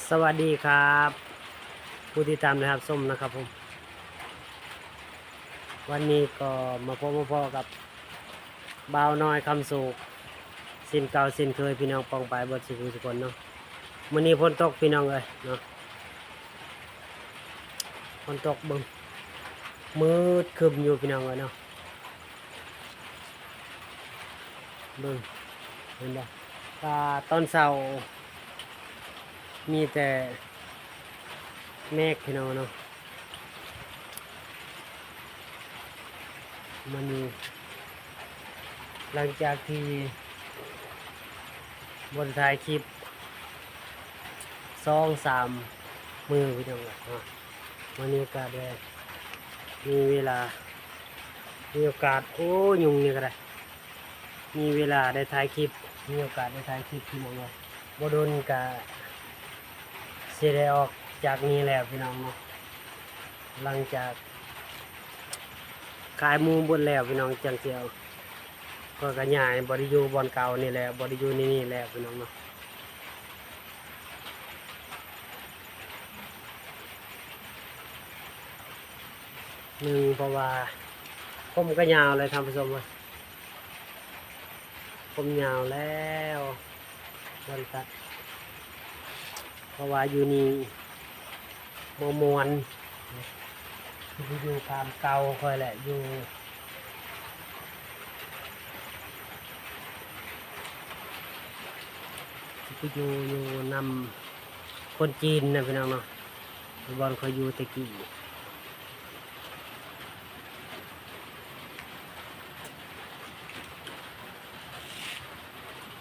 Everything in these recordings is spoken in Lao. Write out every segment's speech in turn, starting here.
ສະຫວັດດີຄັບ ຜູ້ຕິດຕາມ ແລະ ຮັບຊົມນະຄັບຜົມ. ວັນນີ້ກໍມາພົບມາພໍ້ກັບບ່າວນ້ອຍຄຳໂຊກ ເຊັ່ນເກົ່າເຊັ່ນເຄີຍ ພີ່ນ້ອງປ້ອງປາຍເບິດສູ່ຜູ້ສູ່ຄົນເນາະ. ມື້ນີ້ຝົນຕົກພີ່ນ້ອງເອີຍເນາະ, ຝົນຕົກເບິ່ງ ມືດຄຶ້ມຢູ່ພີ່ນ້ອງເອີຍເນາະ. ເບິ່ງ ເຫັນບໍ່? ກະຕອນເຊົ້າມີແຕ່ເມກພີ່ນ້ອງເນາະ. ມື້ນີ້ຫຼັງຈາກທີ່ບໍ່ໄດ້ຖ່າຍຄລິບສອງສາມມື້ພີ່ນ້ອງເນາະ, ມື້ນີ້ກະໄດ້ມີເວລາ ມີໂອກາດ ໂອ້ ຍຸງນີ້ກໍໄດ້ ມີເວລາໄດ້ຖ່າຍຄລິບ ມີໂອກາດໄດ້ຖ່າຍຄລິບພີ່ນ້ອງເອີຍ. ບໍ່ດົນກະຊິໄດ້ອອກຈາກນີ້ແລ້ວພີ່ນ້ອງເນາະ, ຫຼັງຈາກຂາຍໝູເບິດແລ້ວພີ່ນ້ອງ ຈັ່ງຊິເອົາ ຂ້ອຍກໍຍ້າຍ ບໍ່ໄດ້ຢູ່ບ່ອນເກົ່ານີ້ແລ້ວ ບໍ່ໄດ້ຢູ່ໃນນີ້ແລ້ວພີ່ນ້ອງເນາະ. ໜຶ່ງ ເພາະວ່າຜົມກໍຍາວແລ້ວທ່ານຜູ້ຊົມເອີຍ, ຜົມຍາວແລ້ວ ບໍ່ໄດ້ຕັດ ເພາະວ່າຢູ່ນີ້ບໍ່ມ່ວນ, ຊິໄປຢູ່ຕາມເກົ່າຂ້ອຍແຫຼະ ຢູ່ ຊິໄປຢູ່ ຢູ່ນຳຄົນຈີນນະພີ່ນ້ອງເນາະ, ບ່ອນຂ້ອຍຢູ່ແຕ່ກີ້.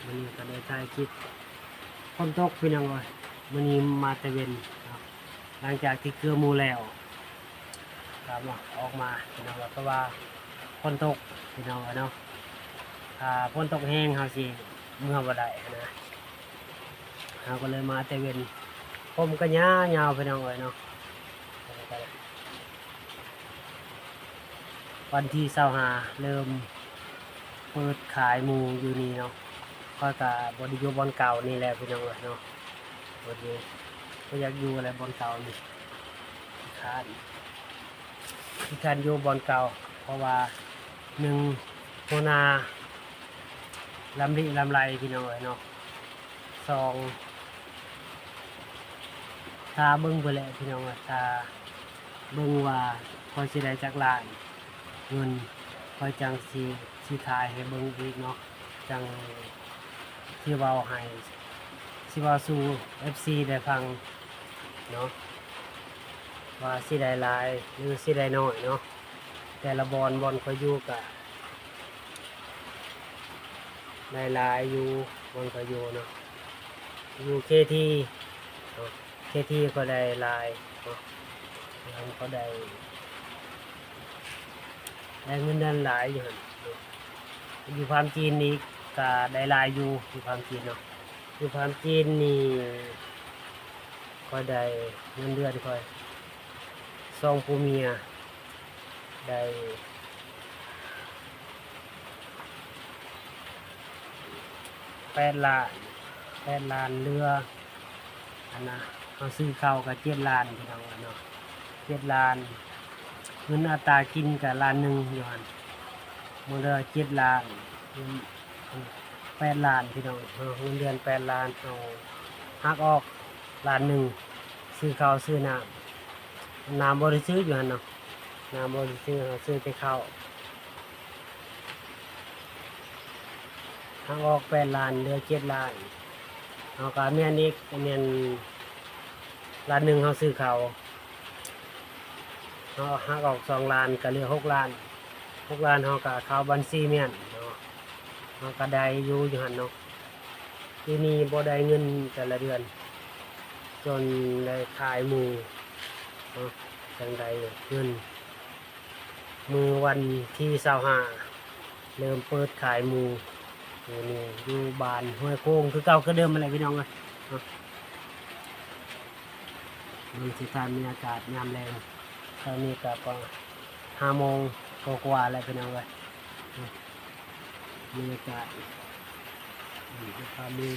ມື້ນີ້ກໍໄດ້ຖ່າຍຄລິບ ຝົນຕົກພີ່ນ້ອງເອີຍ, ມື້ນີ້ມາແຕ່ເວັນເນາະ ຫຼັງຈາກທີ່ເກືອໝູແລ້ວ ກໍມາ ອອກມາພີ່ນ້ອງເອີຍ ເພາະວ່າຝົນຕົກພີ່ນ້ອງເອີຍເນາະ. ຖ້າຝົນຕົກແຮງເຮົາຊິເມືອບໍ່ໄດ້ນະ, ເຮົາກໍເລີຍມາແຕ່ເວັນ. ຜົມກໍຍາວໆ ພີ່ນ້ອງເອີຍເນາະ. ວັນທີຊາວຫ້າເລີ່ມເປີດຂາຍໝູຢູ່ນີ້ເນາະ, ຂ້ອຍກະບໍ່ໄດ້ຢູ່ບ່ອນເກົ່ານີ້ແລ້ວພີ່ນ້ອງເອີຍເນາະ. ບໍ່ໄດ້ ບໍ່ຢາກຢູ່ແລ້ວບ່ອນເກົ່ານີ້, ຂີ້ຄ້ານ ຂີ້ຄ້ານຢູ່ບ່ອນເກົ່າ ເພາະວ່າ ໜຶ່ງ ຫົວໜ້າລຳລິລຳໄລພີ່ນ້ອງເອີຍເນາະ. ສອງ ຖ້າເບິ່ງໄປແຫຼະພີ່ນ້ອງເອີຍ, ຖ້າເບິ່ງວ່າຂ້ອຍຊິໄດ້ຈັກລ້ານເງິນ, ຂ້ອຍຈັ່ງຊິ ຊິຖ່າຍໃຫ້ເບິ່ງອີກເນາະ, ຈັ່ງຊິເວົ້າໃຫ້ ຊິເວົ້າສູ່ເອັຟຊີໄດ້ຟັງເນາະ ວ່າຊິໄດ້ຫຼາຍ ຫຼື ຊິໄດ້ໜ້ອຍເນາະ. ແຕ່ລະບ່ອນ ບ່ອນຂ້ອຍຢູ່ກະ ໄດ້ຫຼາຍຢູ່ ບ່ອນຂ້ອຍຢູ່ເນາະ, ຢູ່ເຄທີເນາະ, ເຄທີກໍໄດ້ຫຼາຍເນາະ, ເຂົາໄດ້ ໄດ້ເງິນເດືອນຫຼາຍຢູ່ຫັ້ນເນາະ. ຢູ່ຟາມຈີນນີ້ກະໄດ້ຫຼາຍຢູ່ ຢູ່ຟາມຈີນເນາະ, ຢູ່ຟາມຈີນນີ້ຂ້ອຍໄດ້ເງິນເດືອນຂ້ອຍ ສອງຜົວເມຍ ໄດ້ແປດລ້ານ ແປດລ້ານ ເຫຼືອ ອັນນະ ເຮົາຊື້ເຂົ້າກໍເຈັດລ້ານ ພີ່ນ້ອງເອີຍເນາະ, ເຈັດລ້ານ. ເງິນອັດຕາກິນກໍລ້ານໜຶ່ງຢູ່ຫັ້ນ, ໝົດເລີຍເຈັດລ້ານ ເງິນ ແປດລ້ານ ພີ່ນ້ອງ, ເຮົາເງິນເດືອນແປດລ້ານ ເຮົາຫັກອອກລ້ານໜຶ່ງ ຊື້ເຂົ້າຊື້ນ້ຳ, ນ້ຳບໍ່ໄດ້ຊື້ຢູ່ຫັ້ນເນາະ, ນ້ຳບໍ່ໄດ້ຊື້ ເຮົາຊື້ແຕ່ເຂົ້າ. ຫັກອອກແປດລ້ານ ເຫຼືອເຈັດລ້ານ, ເຮົາກໍແມ່ນອີກ ແມ່ນລ້ານໜຶ່ງເຮົາຊື້ເຂົ້າ, ເຮົາຫັກອອກສອງລ້ານ ກໍເຫຼືອຫົກລ້ານ, ຫົກລ້ານເຮົາກໍເຂົ້າບັນຊີແມ່ນເນາະ, ເຮົາກໍໄດ້ຢູ່ ຢູ່ຫັ້ນເນາະ. ປີນີ້ບໍ່ໄດ້ເງິນແຕ່ລະເດືອນ ຈົນໄດ້ຂາຍໝູເນາະ ຈັ່ງໄດ້ເງິນ. ມື້ວັນທີຊາວຫ້າ ເລີ່ມເປີດຂາຍໝູ ຢູ່ນີ້ ຢູ່ບ້ານຫ້ວຍໂຄງ ຄືເກົ່າຄືເດີມຫັ້ນແຫຼະ ພີ່ນ້ອງເອີຍເນາະ. ເບິ່ງຊິຖ່າຍບັນຍາກາດຍາມແລງ, ຕອນນີ້ກໍປະມານຫ້າໂມງກວ່າໆແລ້ວ ພີ່ນ້ອງເອີຍ. ບັນຍາກາດ ອືມ ຄວາມມີ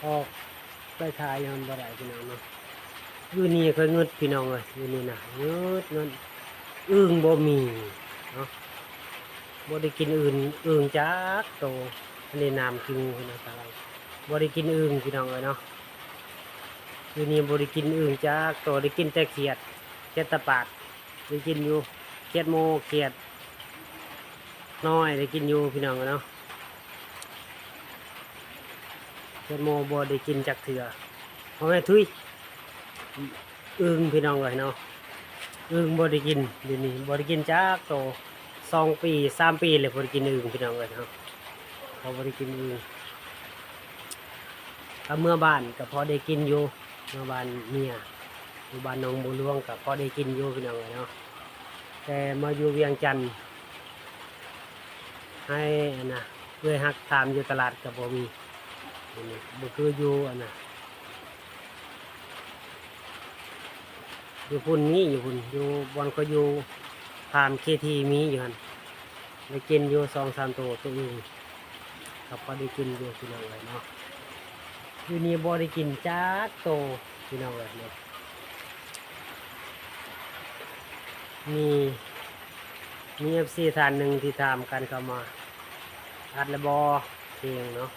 ອອກໄປຖ່າຍຍາມບໍ່ໄດ້ພີ່ນ້ອງເນາະ. ຢູ່ນີ້ຂ້ອຍງຶດພີ່ນ້ອງເອີຍ ຢູ່ນີ້ນະ ງຶດ ງຶດ ອຶ່ງບໍ່ມີເນາະ ບໍ່ໄດ້ກິນອຶ່ງ ອຶ່ງຈັກໂຕ. ອັນນີ້ນ້ຳຂີ້ງູພີ່ນ້ອງ ບໍ່ໄດ້ກິນອຶ່ງພີ່ນ້ອງເອີຍເນາະ. ຢູ່ນີ້ບໍ່ໄດ້ກິນອຶ່ງຈັກໂຕ ໄດ້ກິນແຕ່ຂຽດ ຂຽດຕາປາດ ໄດ້ກິນຢູ່ ຂຽດໝູ ຂຽດນ້ອຍ ໄດ້ກິນຢູ່ພີ່ນ້ອງເອີຍເນາະ. ຂຽດໝູບໍ່ໄດ້ກິນຈັກເທື່ອ ພໍ່ແມ່ທຸຍ ອຶ່ງພີ່ນ້ອງເອີຍເນາະ. ອຶ່ງບໍ່ໄດ້ກິນ ດຽວນີ້ບໍ່ໄດ້ກິນຈັກໂຕ ສອງປີ ສາມປີແລ້ວບໍ່ໄດ້ກິນອຶ່ງພີ່ນ້ອງເອີຍເນາະ. ເຮົາບໍ່ໄດ້ກິນອຶ່ງ ກະເມືອບ້ານກະພໍໄດ້ກິນຢູ່ ເມືອບ້ານເມຍ ຢູ່ບ້ານໜອງບົວຫຼວງກະພໍໄດ້ກິນຢູ່ພີ່ນ້ອງເອີຍເນາະ. ແຕ່ມາຢູ່ວຽງຈັນ ໃຫ້ອັນນະ ເອື້ອຍຮັກຖາມຢູ່ຕະຫຼາດກະບໍ່ມີ ບໍ່ຄືຢູ່ອັນນະ ຢູ່ພຸ້ນມີ ຢູ່ພຸ້ນ ຢູ່ບ່ອນຂ້ອຍຢູ່ ພາມເຄທີ ມີຢູ່ຫັ້ນ ໄດ້ກິນຢູ່ສອງສາມໂຕ ໂຕອື່ນ ກໍພໍໄດ້ກິນຢູ່ພີ່ນ້ອງເອີຍເນາະ. ຢູ່ນີ້ບໍ່ໄດ້ກິນຈັກໂຕພີ່ນ້ອງເອີຍເນາະ. ມີ ມີເອັຟຊີທ່ານໜຶ່ງທີ່ຖາມກັນເຂົ້າມາ ອັດແລ້ວບໍ່ເພງເນາະ?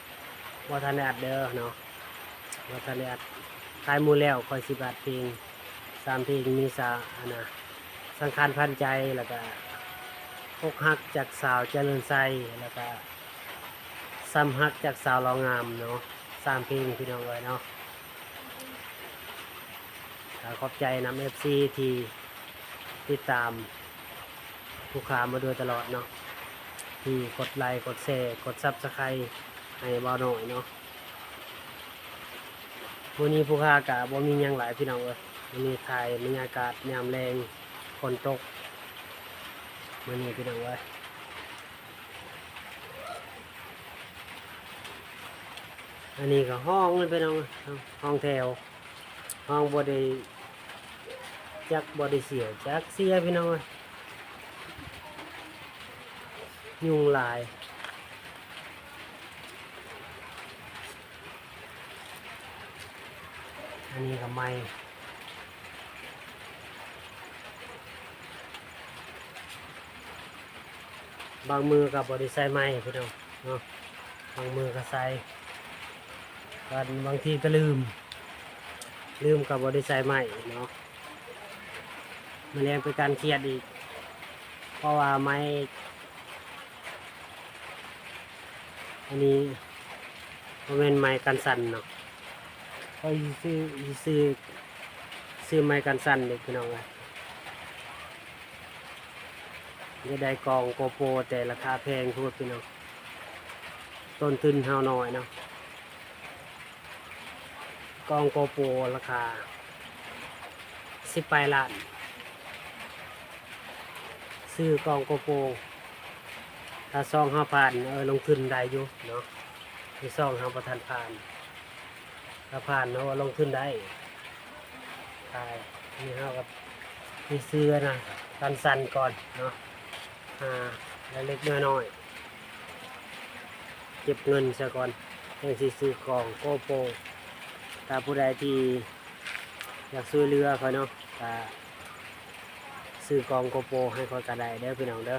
ບໍ່ທັນໄດ້ອັດເດີເນາະ ບໍ່ທັນໄດ້ອັດ ຂາຍໝູ່ແລ້ວ ຂ້ອຍຊິໄປອັດເພງ ສາມເພງ ມີສາ ອັນນະ ສັງຂານພັນໃຈ ແລ້ວກະ ອົກຫັກຈາກສາວຈະເລີນໄຊ ແລ້ວກະ ຊ້ຳຮັກຈາກສາວຫຼໍ່ງາມເນາະ ສາມເພງພີ່ນ້ອງເອີຍເນາະ. ກະຂອບໃຈນຳເອັຟຊີທີ່ຕິດຕາມຜູ້ຂ້າມາໂດຍຕະຫຼອດເນາະ ທີ່ກົດໄລ ກົດແຊ ກົດຊັບສະໄຄໃຫ້ບ່າວນ້ອຍເນາະ. ມື້ນີ້ຜູ້ຂ້າກະບໍ່ມີຫຍັງຫຼາຍພີ່ນ້ອງເອີຍ ມື້ນີ້ຖ່າຍບັນຍາກາດຍາມແລງ ຝົນຕົກມື້ນີ້ພີ່ນ້ອງເອີຍ. ອັນນີ້ກໍຮ້ອງເລີຍພີ່ນ້ອງ ຮ້ອງແຖວ ຮ້ອງບໍ່ໄດ້ ຈັກບໍ່ໄດ້ສຽວຈັກເສຍພີ່ນ້ອງເອີຍ ຍຸງຫຼາຍ. ອັນນີ້ກໍໄມ້ ບາງມື້ກໍບໍ່ໄດ້ໃສ່ໄມ້ພີ່ນ້ອງເນາະ ບາງມື້ກໍໃສ່ ບາງ ບາງທີກໍລືມ ລືມກໍບໍ່ໄດ້ໃສ່ໄມ້ເນາະ. ມາແລງເປັນການຄຽດອີກ ເພາະວ່າໄມ້ ອັນນີ້ບໍ່ແມ່ນໄມ້ກັນສັ່ນເນາະ ຂ້ອຍຊິຊື້ ຊິຊື້ ຊື້ໄມ້ກັນສັ່ນເດ້ພີ່ນ້ອງເອີຍ. ຢາກໄດ້ກ້ອງໂກໂປ ແຕ່ລາຄາແພງໂພດພີ່ນ້ອງ ຕົ້ນທຶນເຮົາໜ້ອຍເນາະ. ກ້ອງໂກໂປລາຄາສິບປາຍລ້ານ ຊື້ກ້ອງໂກໂປ ຖ້າຊ່ອງເຮົາຜ່ານ ເອີ ລົງທຶນໄດ້ຢູ່ເນາະ ແຕ່ຊ່ອງເຮົາບໍ່ທັນຜ່ານ ຖ້າຜ່ານເຮົາກໍລົງທຶນໄດ້ ຂາຍ ນີ້ເຮົາກໍຊິຊື້ນະ ກັນສັ່ນກ່ອນເນາະ ຫາເລັກໆ ນ້ອຍໆ ເກັບເງິນຊະກ່ອນ ຈັ່ງຊິຊື້ກ້ອງໂກໂປ. ຖ້າຜູ້ໃດທີ່ຢາກຊ່ວຍເຫຼືອຂ້ອຍເນາະ ກະຊື້ກ້ອງໂກໂປໃຫ້ຂ້ອຍກະໄດ້ເດີພີ່ນ້ອງເດີ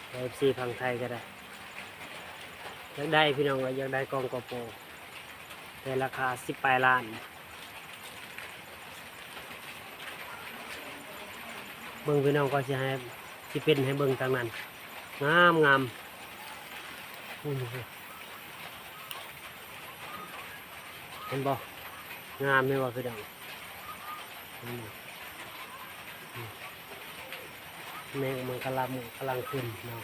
ເອັຟຊີຝັ່ງໄທກະໄດ້ ຢາກໄດ້ພີ່ນ້ອງເອີຍ ຢາກໄດ້ກ້ອງໂກໂປ ແຕ່ລາຄາສິບປາຍລ້ານ. ເບິ່ງພີ່ນ້ອງ ຂ້ອຍຊິໃຫ້ ຊິເປັນໃຫ້ເບິ່ງທາງນັ້ນ ງາມ ງາມ ເຫັນບໍ່ ງາມແມ່ນບໍ່ພີ່ນ້ອງ ເຫັນບໍ່? ແມງມັນກຳລັງ ກຳລັງຂຶ້ນເນາະ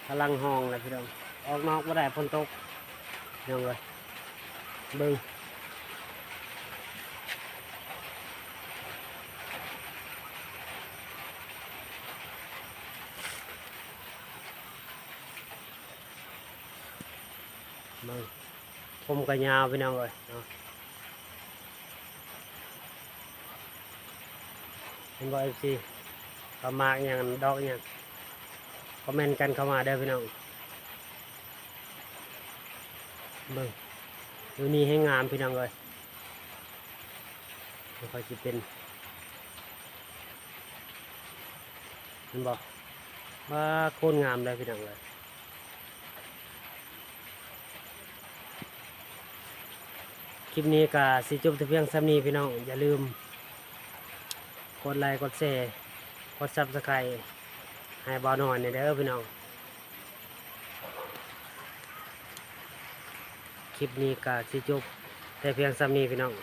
ກຳລັງຮ້ອງແລ້ວພີ່ນ້ອງ ອອກນອກບໍ່ໄດ້ ຝົນຕົກພີ່ນ້ອງເອີຍ ເບິ່ງ ເບິ່ງ ຜົມກໍຍາວພີ່ນ້ອງເອີຍເນາະ ເຫັນບໍ່ ເອັຟຊີ ເຂົາມາກຫຍັງ ດອກຫຍັງ ຄອມເມັນກັນເຂົ້າມາເດີພີ່ນ້ອງ ເບິ່ງ ມື້ນີ້ແຮງງາມພີ່ນ້ອງເອີຍ ບໍ່ຄ່ອຍຊິເປັນ ເຫັນບໍ່? ວ້າ ໂຄດງາມເລີຍພີ່ນ້ອງເອີຍ. ຄລິບນີ້ກໍຊິຈົບແຕ່ພຽງສ່ຳນີ້ພີ່ນ້ອງ. ຢ່າລືມກົດໄລ ກົດແຊ ກົດ Subscribe ໃຫ້ບ່າວນ້ອຍແດ່ເດີພີ່ນ້ອງ. ຄລິບນີ້ກໍຊິຈົບແຕ່ພຽງສ່ຳນີ້ພີ່ນ້ອງ.